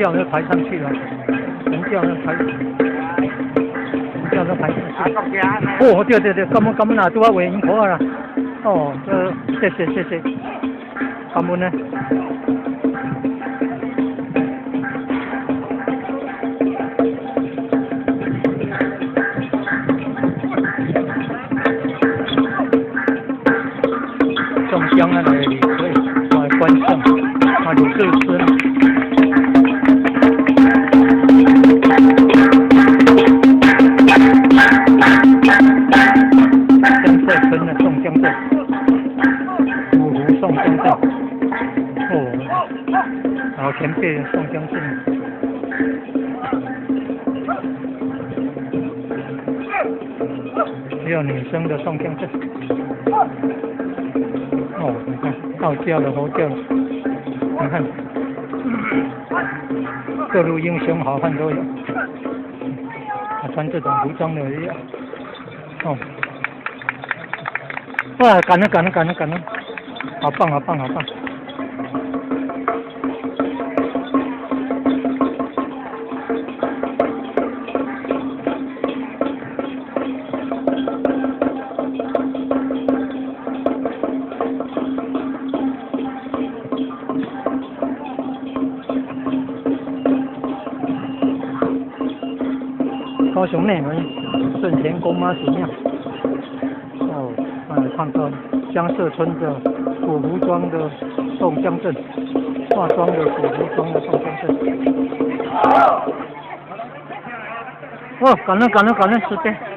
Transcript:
轎要抬上去了，神轎要抬，神轎要抬上去。哦，對對對，感恩感恩啊，拄仔畫螢火啦。哦，這謝謝謝謝，感恩呢。宋江啊，來李逵，來關勝，啊，魯智深。江浙村的宋江镇，五湖宋江镇，哦，老前輩宋江鎮，還有女生的宋江鎮，哦，你看道教的、佛教的，你看，各路英雄好漢都有，啊，穿這種服裝的也有，哦。哇，感恩感恩感恩感恩，好棒好棒好棒！高雄內門聖田宮媽祖廟。哦，啊，看到江社村的古服裝的宋江鎮，化妝的古服裝的宋江鎮。哦，感恩感恩感恩，時間。